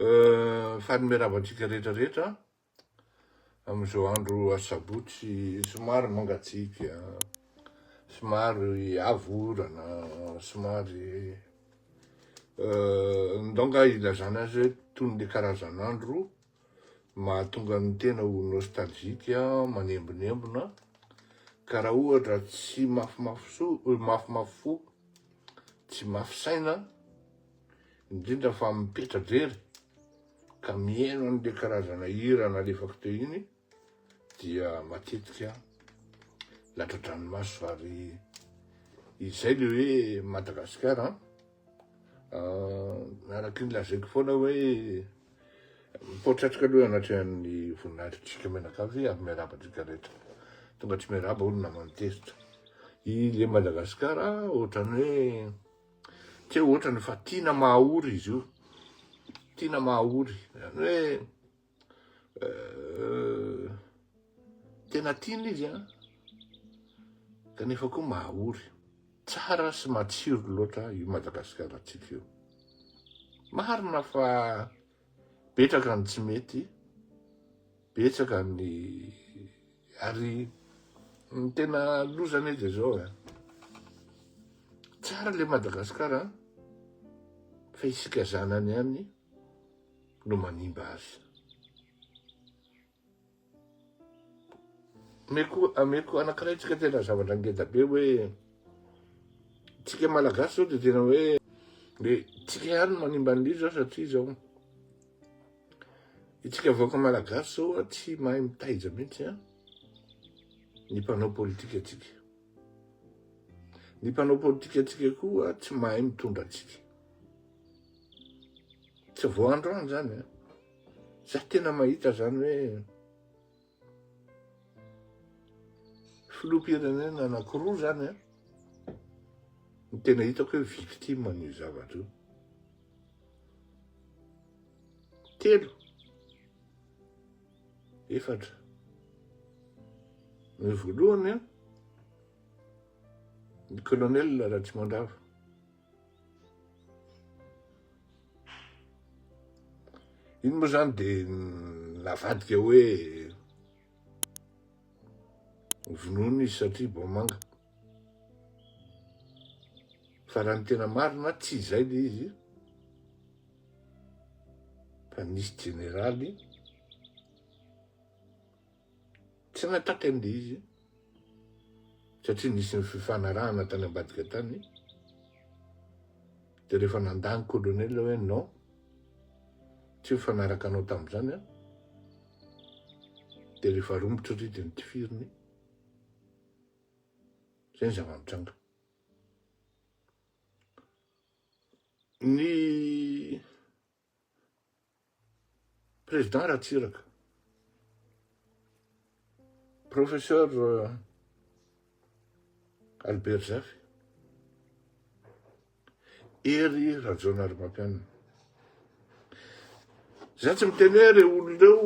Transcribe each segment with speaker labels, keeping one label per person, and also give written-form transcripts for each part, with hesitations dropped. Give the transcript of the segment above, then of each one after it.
Speaker 1: Faly miarahaba antsika rehetra rehetra amin'izao andro asabotsy somary mangatsiaka, somary avy orana, somary ndao nga ilazana azy hoe toy ny karazan'andro mahatonga ny tena ho nostalgique, manembonembona, ka raha ohatra tsy mafimafy so, mafimafy fo, tsy mafy saina, indrindra fa mipetra-drery ka mihaino an'le karazana hira nalefako teo iny dia matetika latra-dranomaso ary izay le hoe Madagasikara an. Ah, araky ny lazaiko foana hoe mipotratrika aloha anatrehan'ny voninahitritsika mianakavy ary miarahaba antsika rehetra. Tonga tsy miarahaba hono naman'ny tezitra. I le Madagasikara ohatran'ny hoe Tsy hoe ohatrany fa tiana mahaory izy io. Tiana mahaory. Izany hoe euh, tena tiana izy an, kanefa koa mahaory. Tsara sy matsiro loatra io Madagasikara antsika io. Marina fa betsaka ny tsy mety, betsaka ny Ary ny tena loza anie dia zao e. Tsara le Madagascar an, fa isika zanany ihany no manimba azy. Ameko, ameko anankiray tsika tena zavatra ngeda be hoe tsika Malagasy zao dia tena hoe le tsika ihany no manimba an'ilay izy zao satria zao. Itsika vahoaka malagasy zao tsy mahay mitaiza mihitsy an ny mpanao politika antsika. Ny mpanao politika antsika koa tsy mahay mitondra antsika. Tsy vao androany zany an. Za tena mahita zany hoe filoham-pirenena anankiroa zany an ny tena hitako hoe victime an'io zavatra io. Telo, efatra. Ny voalohany an, ny colonel Ratsimandrava. Iny moa zany de navadika hoe vonoina izy satria bomanga. Fa raha ny tena marina tsy izay le izy fa nisy jeneraly tsy nataky an'le izy satria nisy ny fifanarahana tany ambadika tany de rehefa nandà ny colonel hoe non tsy mifanaraka anao tamin'izany aho de rehefa romotra ry de nitifiriny Zay ny zava-mitranga. Ny président Ratsiraka, professeur euh, Albert Zafy, Hery Rajaonarimampianina. Za tsy miteny hoe reo olona reo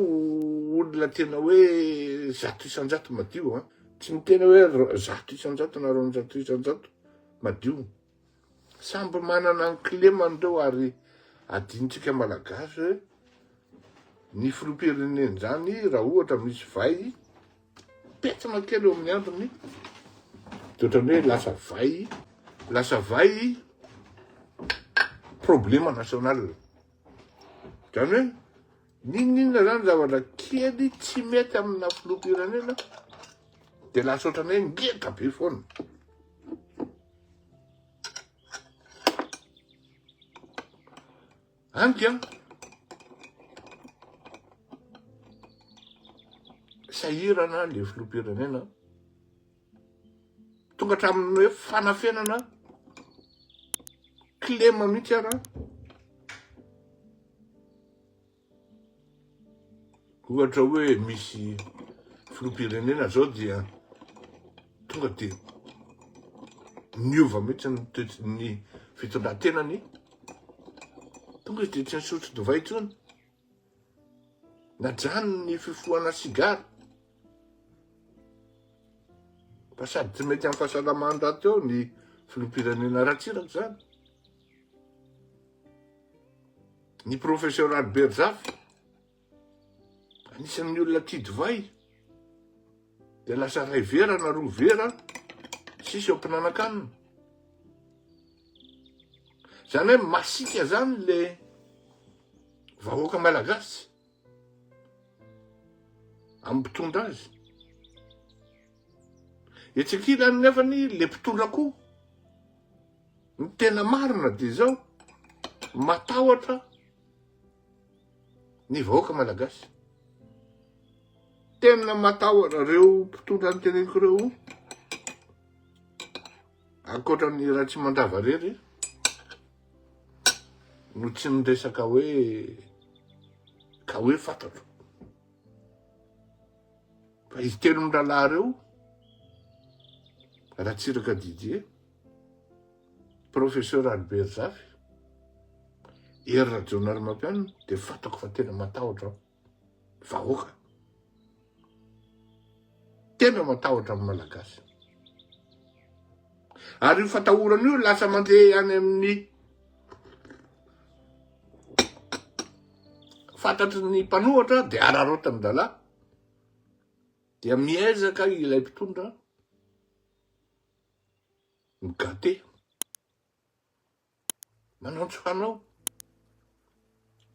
Speaker 1: olona tena hoe 100% madio an. Tsy miteny hoe 100% na 200% madio. Samby manana ny kilemany reo ary adinontsika malagasy hoe ny filoham-pirenena zany raha ohatra misy vay Petsana kely eo amin'ny andriny de ohatran'ny hoe lasa vay, lasa vay problema national. Zany hoe n'inon'inona zany zavatra kely tsy mety amina filoham-pirenena de lasa ohatran'ny hoe ngeda be foana. Any ka sahirana le filoham-pirenena tonga hatramin'ny hoe fanafenana kilema mihitsy ara Ohatra hoe misy filoham-pirenena zao dia tonga dia niova mihitsy ny toetry ny fitondran-tenany, tonga izy dia tsy nisotro divay intsony, najanony ny fifohana sigara, fa sady tsy mety amin'ny fahasalamany rahateo ny filoham-pirenena Ratsiraka zany. Ny professeur Albert Zafy, anisan'ny olona tia divay, dia lasa ray vera na roa vera sisa eo am-pinanan-kanina. Zany hoe masiaka zany le vahoaka malagasy amin'ny mpitondra azy. Etsy ankilany nefany le mpitondra koa Ny tena marina dia izao, matahotra ny vahoaka malagasy. Tena matahotra ireo mpitondra ny teneniko ireo, ankoatra ny Ratsimandrava rery, no tsy niresaka hoe ka hoe fantatro. Fa izy telo mirahalahy ireo, Ratsiraka Didier, Professeur Albert Zafy, Hery Rajaonarimampianina dia fantako fa tena matahotra aho. Vahoaka. Tena matahotra amin'ny Malagasy. Ary io fatahorana io lasa mandeha any amin'ny fantatry ny mpanohatra dia araraotany dalahy. Dia miezaka ilay mpitondra Mi-gâter. Manao tsy fanao.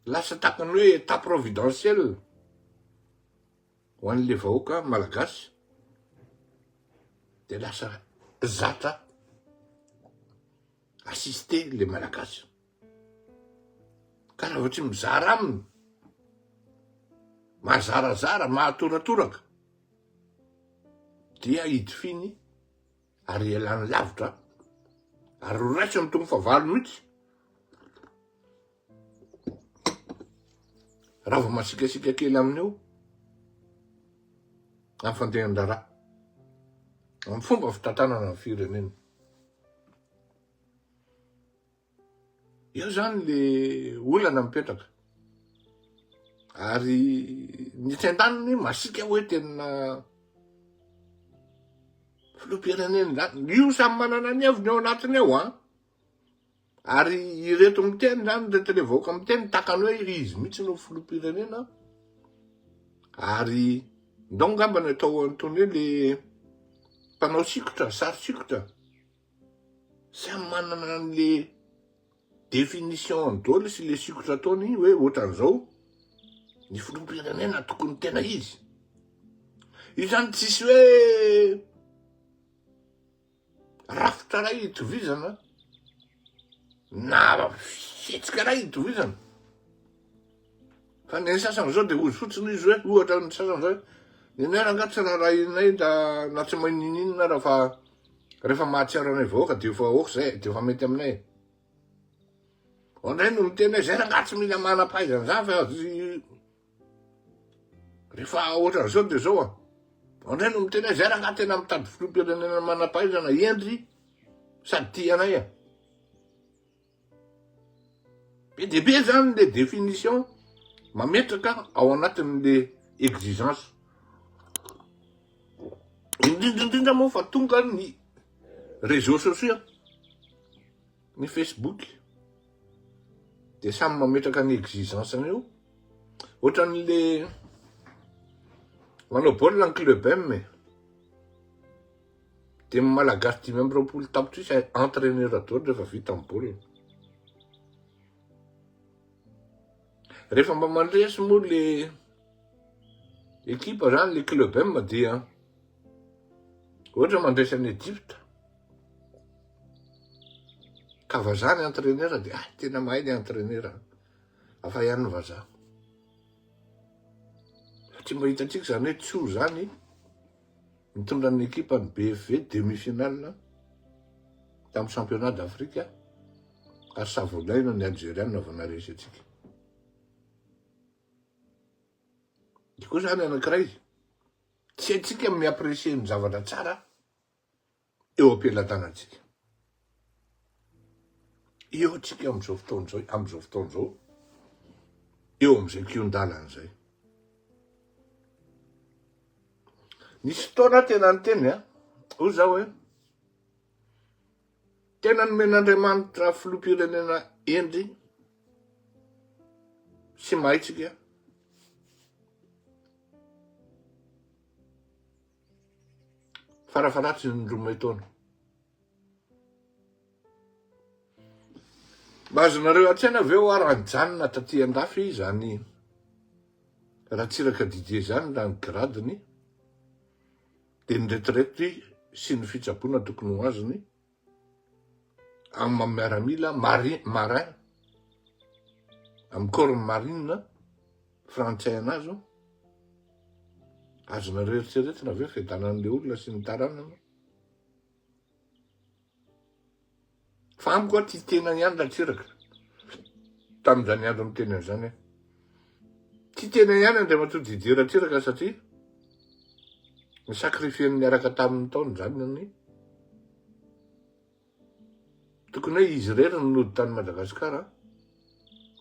Speaker 1: Lasa tahaka ny hoe état providentiel ho an'le vahoaka malagasy. Dia lasa zatra assister le malagasy. Ka raha vao tsy mizara aminy, mahazarazara, mahatoratoraka, dia hidifiny ary ialany lavitra ary ho raisiny toy ny fahavalo mihitsy raha vao masikasika kely amin'io amin'ny fandehan-draharaha amin'ny fomba fitantanana ny firenena. Eo zany le olana mipetraka. Ary ny etsy andaniny masiaka hoe tena filoham-pirenena zany. Io samy manana ny heviny ao anatiny ao an. Ary ireto miteny zany, ireto le vahoaka miteny, takany hoe izy mihitsy no filoham-pirenena. Ary ndao angamba ny atao an'itony hoe le mpanao sikotra, sary sikotra. Samy manana an'le définition daholo sy le sikotra ataony hoe ohatran'izao ny filoham-pirenena tokony tena izy. Io zany tsisy hoe rafitra iray itovizana na fihetsika iray itovizana. Fa ny sasany zao de ozy fotsiny izy hoe ohatra ny sasany zao hoe ny anay rangaha tsy raharahianay da na tsy mahay ninoninona ara fa rehefa mahatsiaro anay vahoaka de efa ok zay de efa mety aminay. Ao ndray no miteny hoe zay rangaha tsy mila manam-pahaizana zany fa rehefa ohatran'izao de zao a. Ao ndray no miteny hoe zay rangaha tena mitady filoham-pirenena manam-pahaizana hendry sady tia anay a. Be dia be zany le définition mametraka ao anatin'le exigence. Indrindra indrindra moa fa tonga ny réseaux sociaux, ny Facebook, de samy mametraka ny exigence-ny io. Ohatran'le manao baolina ny club M e. Dia ny Malagasy 25 tapitrisa entraîneur daholo rehefa vita ny baolina. Rehefa mba mandresy moa le ekipa zany le club M dia ohatra mandresy an'i Egypte ka vazaha ny entraîneur dia ah tena mahay ny entraîneur hafa ihany ny vazaha. Fa tsy mba hitantsika zany hoe tsoa zany Nitondra ny ekipan'ny BFV demi-finale tamin'ny championnat d'Afrique ary savolaina ny Algeriana vao naharesy antsika. Io koa zany anankiray, tsy haintsika ny mi-apprécier ny zavatra tsara eo am-pelatanantsika. Eo antsika amin'izao fotoana izao, amin'izao fotoana izao, eo amin'izay kihon-dalana izay. Nisy fotoana aho tena niteny a, hoy zaho hoe, tena nomen'Andriamanitra filoham-pirenena hendry. Sy mahay tsika. Farafaharatsiny ny roa taona. Mba azonareo an-tsaina ve hoa raha nijanona taty an-dafy izany Ratsiraka Didier izany raha ny grade-ny dia ny retraite sy ny fitsaboana tokony ho azony amin'ny maha miaramila marin marin amin'ny corps marine frantsay anazy azonareo eritreretina ve fiadanan'ilay olona sy ny taranany? Fa amiko aho tia tena ihany Ratsiraka. Tamin'izany andro miteny an'izany aho. Tia tena ihany Andriamatoa Didier Ratsiraka satria ny sacrifier-ny niaraka taminy tao ny zanany. Tokony hoe izy irery no nody tany Madagasikara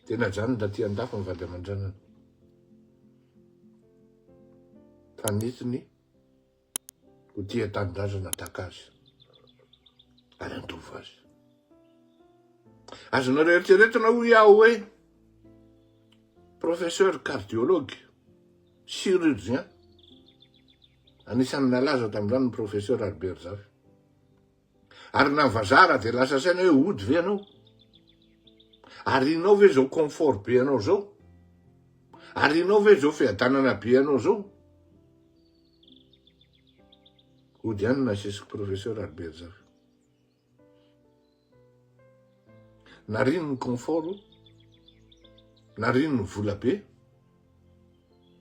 Speaker 1: dia najanony taty an-dafy ny vady aman-janany. Fa nentiny ho tia tanindrazana tahaka azy ary handova azy. Azonareo eritreretina hoy aho hoe professeur cardiologue, chirurgien, anisan'ny nalaza tamin'izany ny professeur Albert Zafy. Ary na ny vazaha raha dia lasa saina hoe hody ve ianao? Ary inao ve izao confort be anao izao? Ary inao ve izao fiadanana be anao izao? Hody ihany nasesiky professeur Albert Zafy. Nariny ny confort, nariny ny vola be,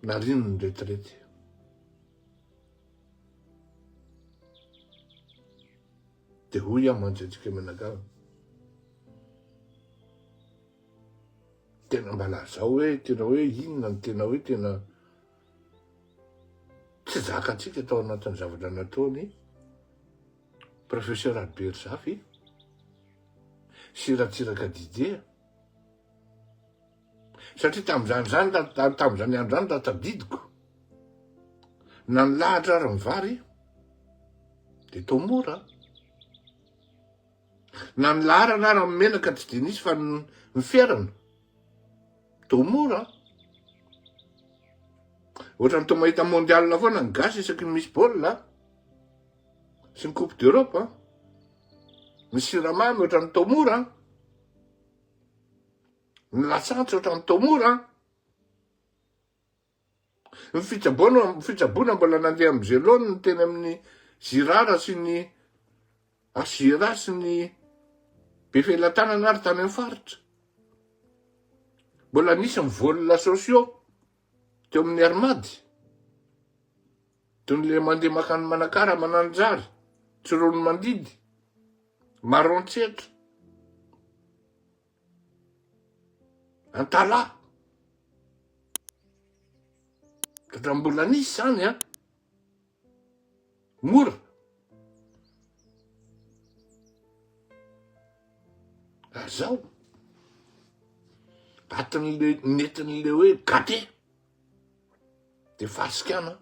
Speaker 1: nariny ny retraite. Dia hoy aho mantsy antsika mianakavy, tena mba lazao hoe tena hoe inona ny tena hoe tena tsy zakantsika tao anatin'ny zavatra nataony Professeur Albert Zafy sy Ratsiraka Didier satria tamin'izany zany tamin'izany andro zany raha tadidiko na ny lahatra ary ny vary de toa mora na ny laharana ary ny menaka tsy de nisy fa ny ferana toa mora ohatran'ny toa mahita mondial foana ny gasy isaky ny misy baolina sy ny coupe d'Europe ny siramamy ohatran'ny toa mora Ny lasantsy ohatran'ny toa mora an! Ny fitsaboana, ny fitsaboana mbola nandeha amin'ny zelone ny teny amin'ny Girard sy ny HJRA sy ny Befelatanana ary tany amin'ny faritra. Mbola nisy ny vols sociaux teo amin'ny Air Mad. Toy ny le mandeha makany Manakara, Mananjary, Tsiroanomandidy, Maroantsetra. Antalaha. Tratran'ny mbola nisy zany an. Mora. Ary zao. Atin'le nentin'le hoe gâté. De fasikana.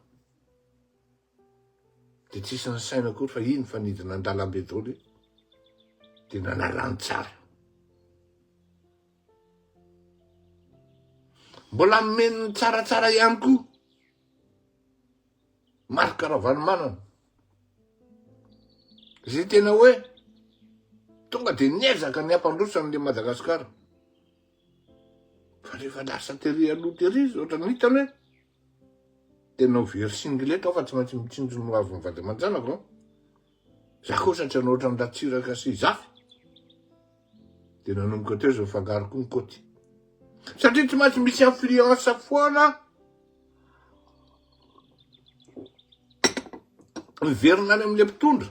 Speaker 1: De tsisy nisaina akory fa iny fa nidina an-dalambe daholo de nanala ny tsara. Mbola nomen'ny tsaratsara ihany koa Marc Ravalomanana. Izay tena hoe tonga de niezaka ny hampandroso an'le Madagasikara. Fa rehefa lasa tery aloha tery izy ohatran'ny hitany hoe Tena ho very singlet aho fa tsy maintsy mitsinjo ny hoavin'ny vady aman-janako an. Za kosa tsy hanao ohatran'i Ratsiraka sy Zafy. Dia nanomboka teo izao fangaro koa ny kaoty. Satria tsy maintsy misy influence foana miverina any amin'ilay mpitondra.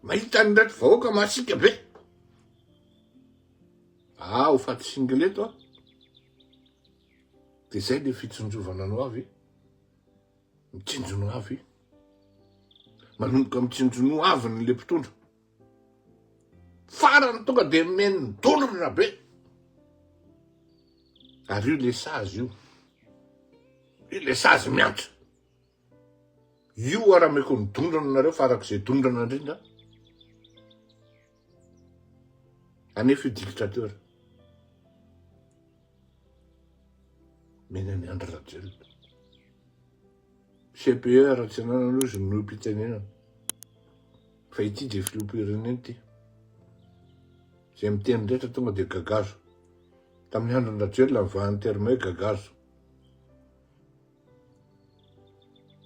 Speaker 1: Mahita an'ireto vahoaka masiaka be. Ah, ho faty singlet aho. Dia izay le fitsinjovana no avy, mitsinjo no avy, manomboka mitsinjo no avy ny le mpitondra. Farany tonga dia meny dondrona be. Ary io le sazy io. Io le sazy miantra. Io ara ameko ny dondrona nareo farak'izay dondrona indrindra. Anefa io dictateur. Mena an'i Andry Rajoelina. CPE Ratsinanana aloha izy no mpitenenana. Fa ity dia filoham-pirenena ity. Izay miteny rehetra tonga dia gagazo. Tamin'ny andron'i Rajoelina nivahan'ny terme hoe gagazo.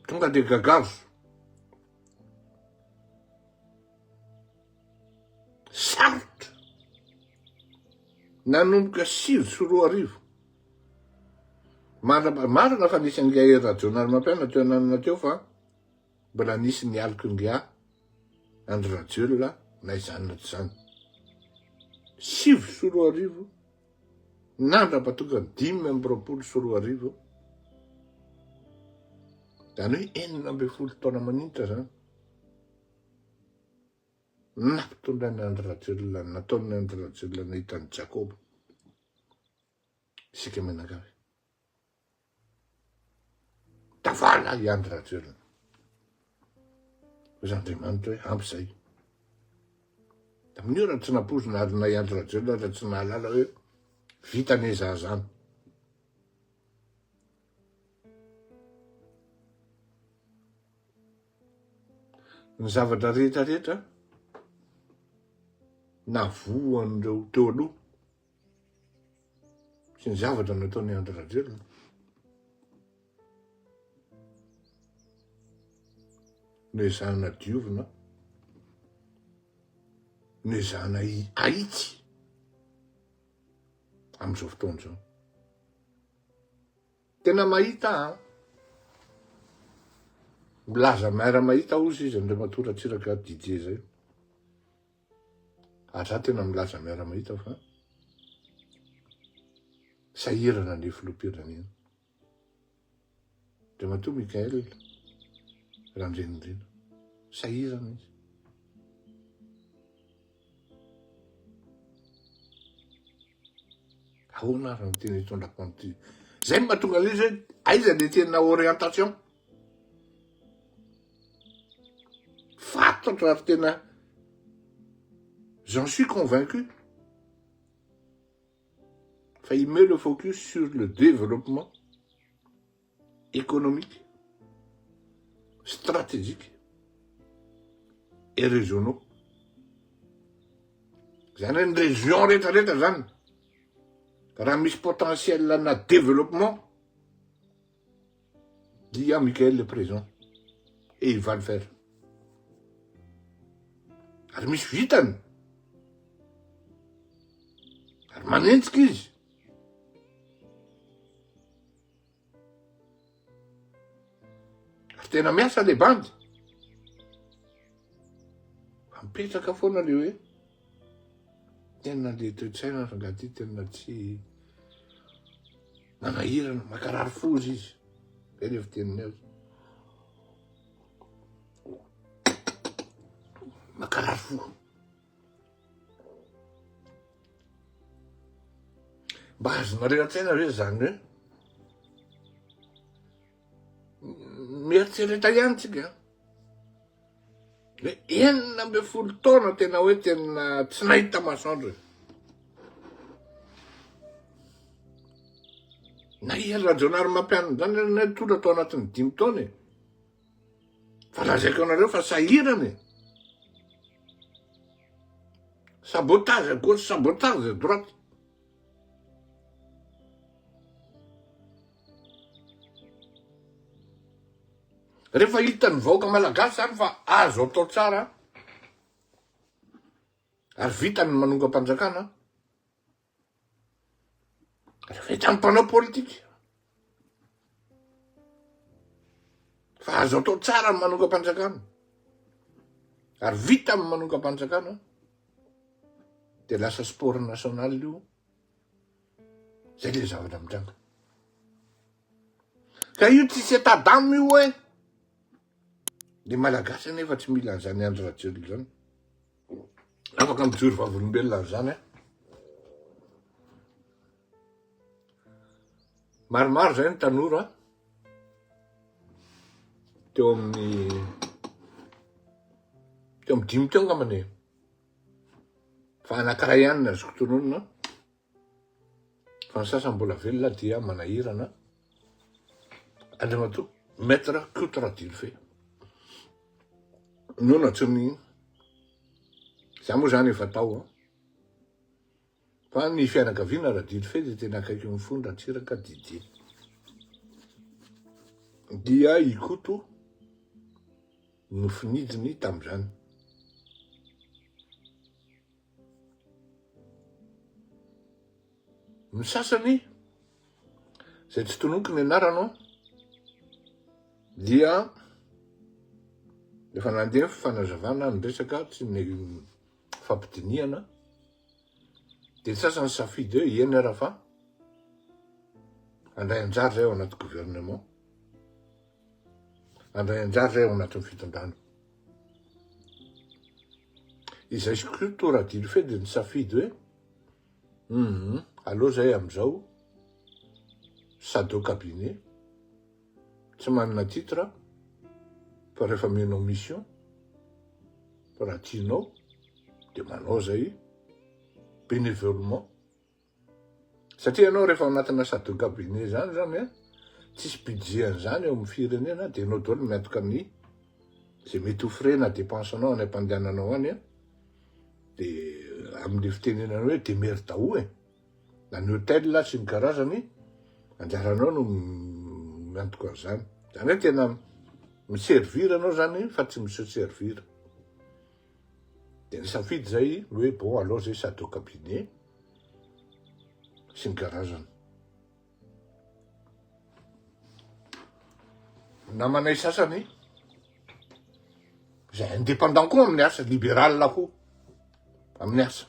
Speaker 1: Tonga dia gagazo. Sarotra. Nanomboka 2009. Marina fa nisy an'ingahy Hery Rajaonarimampianina teo ananana teo fa mbola nisy ny aloky ingahy Andry Rajoelina na izany na tsy izany. 2009 nandrapatonga 2025, izany hoe 16 taona maninitra izany. Nampitondrain'i Andry Rajoelina, nataon'i Andry Rajoelina nahita an'i Jakoba. Isika mianakavy. Tavala i Andry Rajoelina. Hoy Andriamanitra hoe ampy izay. Tamin'io raha tsy nampoizina ary na i Andry Rajoelina aza tsy nahalala hoe vita anie za zany. Ny zavatra rehetra rehetra navoan'ireo teo aloha sy ny zavatra nataon'i Andry Rajoelina. Noezahana diovina, noezahana ahitsy amin'izao fotoana izao. Tena mahita an! Milaza miara mahita ozy izy Andriamatoa Ratsiraka Didier zay. Ary za tena milaza miara mahita fa sahirana ny filoham-pirenena. Andriamatoa Michael Randrianirina. Sahirana izy. Ahoana ary ny tena hitondrako an'ity? Zay no mahatonga an'izy hoe aiza le tena orientation? Fantatro ary tena j'en suis convaincu fa il met le focus sur le développement économique, stratégique et régionaux. Zany hoe ny région rehetra rehetra zany raha misy potentiel na développement dia Michael le présent et il va le faire. Ary misy vitany. Ary manenjika izy. Ary tena miasa le bandy. Fa mipetraka foana le hoe tena le toe-tsaina rangahy ty tena tsy manahirana, makarary fo izy izy. Zay le fiteniny azy. Makarary fo. Mba azonareo an-tsaina ve zany hoe mieritrereta ihany tsika hoe 16 taona tena hoe tena tsy nahita masoandro e. Na i Hery Rajaonarimampianina zany anie nitondra tao anatin'ny dimy taona e. Fa lazaiko anareo fa sahirana e. Sabotage à gauche, sabotage à droite. Rehefa hitan'ny vahoaka malagasy zany fa azo atao tsara ary vita ny manongam-panjakana, Rehefa hitan'ny mpanao politika fa azo atao tsara ny manongam-panjakana ary vita ny manongam-panjakana dia lasa sport national io, zay le zavatra mitranga. Ka io tsisy état d'âme io e. Ny Malagasy anefa tsy mila an'izany Andry Rajoelina izany. Afaka mijoro vavolombelona an'izany aho. Maromaro izay ny tanora teo amin'ny teo amin'ny dimy teo angambany e. Fa anankiray ihany no azoko tononina. Fa ny sasany mbola velona dia manahirana. Andriamatoa Maître Koto Radilfe no nantsoin'ny, za moa zany efa tao an, fa ny fianakaviana Radilfe dia tena akaikin'ny fony Ratsiraka Didier. Dia i Koto no finidiny tamin'izany. Ny sasany izay tsy tononiko ny anarano dia efa nandeha ny fanazavana ny resaka tsy ny fampidinihana dia ny sasany safidy hoe eny ara fa handray anjara zay ao anaty gouvernement, handray anjara zay ao anatin'ny fitondrana. Izay Skoto Radilfe dia nisafidy hoe hum aleo zay amizao shadow cabinet, tsy manana titre fa rehefa omenao mission raha tianao dia manao zay benevolement. Satria ianao rehefa ao anatina shadow cabinet zany zany an, tsisy budget an'izany eo amin'ny firenena dia ianao daholo no miantoka ny izay mety ho frais na dépense anao any am-pandehananao any an, dia amin'le fitenenana hoe demerdao e, na ny hotel sy ny karazany, anjaranao no miantoka an'izany. Zany hoe tena mi-servir ianao zany fa tsy mi-se servir. Dia nisafidy zay hoe bon aleo zay shadow cabinet sy ny karazany. Namanay sasany izay indépendant koa amin'ny asa, libéral koa amin'ny asa.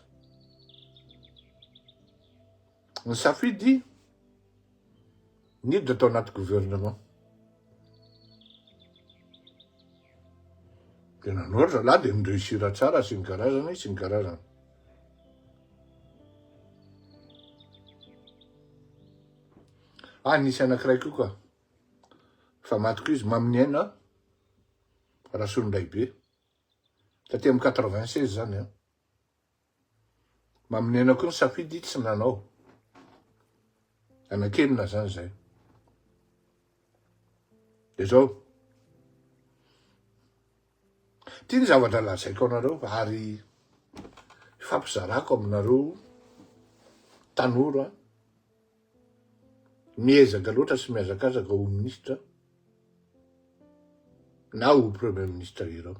Speaker 1: Nisafidy niditra tao anaty gouvernement. Dia nanao ry zalahy dia ni-reussir tsara sy ny karazany sy ny karazany. Ah, nisy anankiray koa ka. Fa maty koa izy, Maminiaina Rasolondraibe. Taty amin'ny 96 zany an. Maminena koa ny safidy tsy nanao. Anakenina zany zay. De zao. Ty ny zavatra lazaiko anareo ary ifampizarako aminareo tanora miezaka loatra sy mihazakazaka ho ministra na ho premier ministre ireo.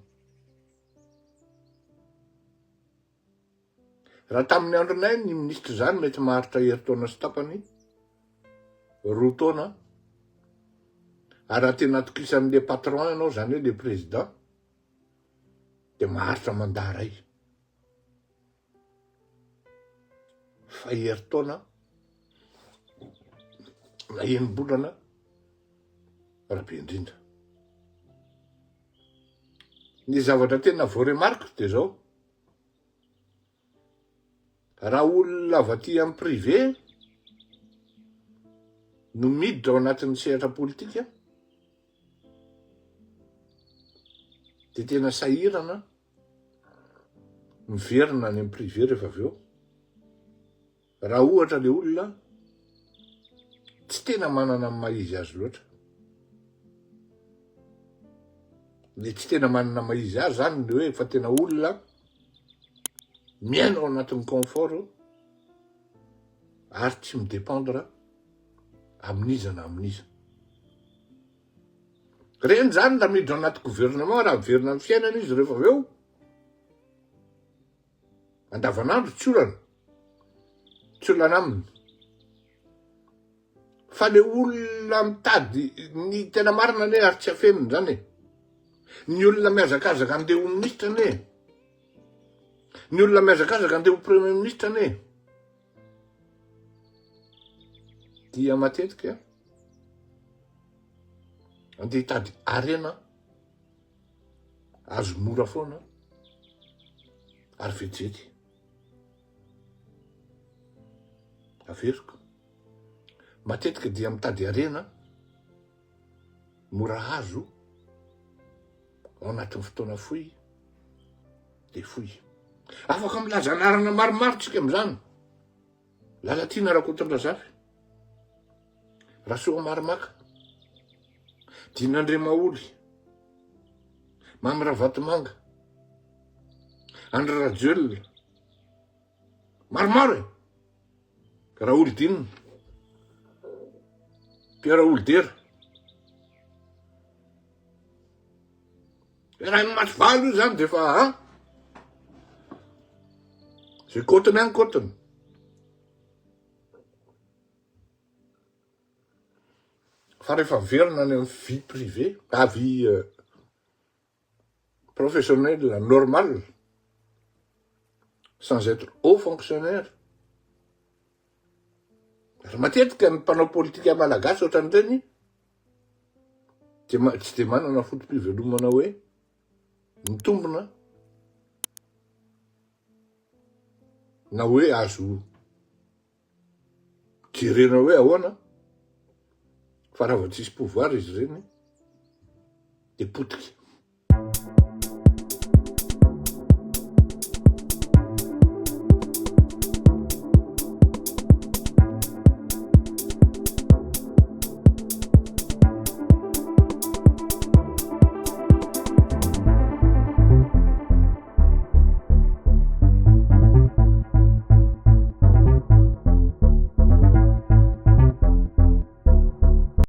Speaker 1: Raha tamin'ny andronay ny minisitra izany mety maharitra herintaona sy tapany, roa taona, ary raha tena atokisan'le patron ianao, izany hoe le président, dia maharitra mandat iray. Fa herintaona na enim-bolana raha be indrindra. Ny zavatra tena voaremarque dia izao, raha olona avy aty amin'ny privé no miditra ao anatin'ny sehatra politika dia tena sahirana miverina any amin'ny privé rehefa avy eo. Raha ohatra le olona tsy tena manana ny maha izy azy loatra. Le tsy tena manana maha izy azy zany le hoe efa tena olona miaina ao anatin'ny confort ary tsy mi-dépendre amin'iza na amin'iza. Reny zany raha miditra anaty gouvernement raha miverina amin'ny fiainana izy rehefa avy eo Andavanandro tsy olana, tsy olana aminy. Fa le olona mitady ny tena marina anie ary tsy afenina zany e. Ny olona mihazakazaka andeha ho ministra anie. Ny olona mihazakazaka andeha ho premier ministre anie. Dia matetika andeha hitady harena Azo mora foana ary vetivety. Averiko. Matetika dia mitady harena mora azo ao anatin'ny fotoana fohy dia fohy. Afaka milaza anarana maromaro tsika amin'izany. Lalatiana Rakotondrazafy, Rasoamarimaka. Dina Andriamaholy, Mamy Ravatomanga, Andry Rajoelina, maromaro e! Raholdina, Pierre Raholdera. Raha ny maty valo io zany de efa an! Zay kotiny any kotiny. Fa rehefa miverina any amin'ny vie privée, ah vie euh, professionnelle normale, sans être haut fonctionnaire, ary matetika ny mpanao politika malagasy ohatran'ireny dia tsy dia manana foto-pivelomana hoe mitombina na hoe azo Jerena hoe ahoana fa raha vao tsisy pouvoir izy ireny dia potika.